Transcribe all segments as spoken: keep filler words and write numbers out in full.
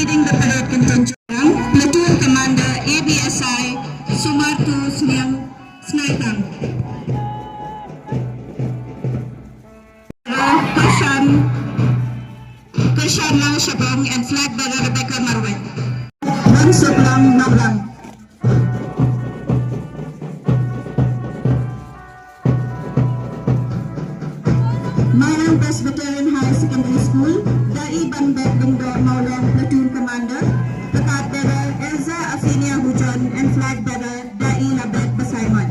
Leading the parade contingent, Platoon Commander A B S I, Sumartu Sniang Snaitang. Kyrshan, Kyrshan Lang Shabong and flag bearer Rebecca Marwet. Wan Soplang Nonglang. Mairang Presbyterian High Secondary School, Dai Banbet Lyngdoh Mawlong Platoon Commander, placard bearer Elza Athenia Hujon and flag bearer Dai Labet Basaimon.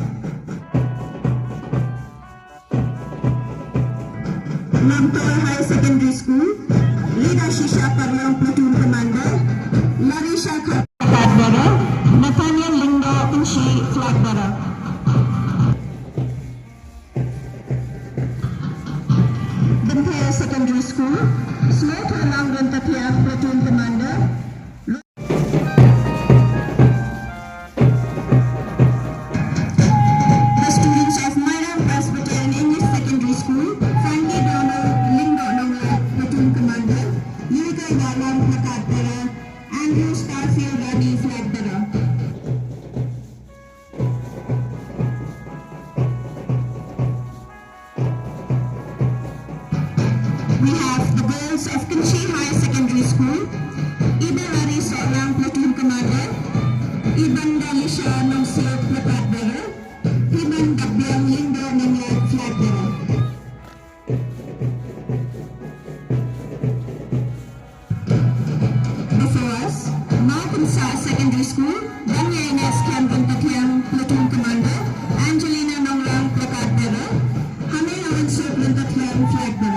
Lamtoi High Secondary School, Lida Shisha Parlong Platoon Commander, Larisha Kha- Flag Bearer, Nathaniel Lyngdoh Kynshi Flag Bearer. Benthei Secondary School, Slo Tholang Ryntathiang Platoon Commander, The students of Mairang Presbyterian English Secondary School, Frankie Donald Lyngdoh Nonglait, Platoon Commander, Yurika Yalam, Placard Bearer, Andrew Starfield Rani, Flag Bearer. We have the girls of Kynshi High Secondary School, Ibarari Sohlang Platoon Commander, Ibanda Lisha Nongsiok Placard Bearer, Himan Dabiang Lyngdoh Nonglait Flag Bearer. Before us, Mawkynsa Secondary School, Daniel Ines Cameron Tathiang, Platoon Commander, Angelina Nonglang, Placard Bearer, Hame Lawan Suk Lyntathiang, Flag Bearer.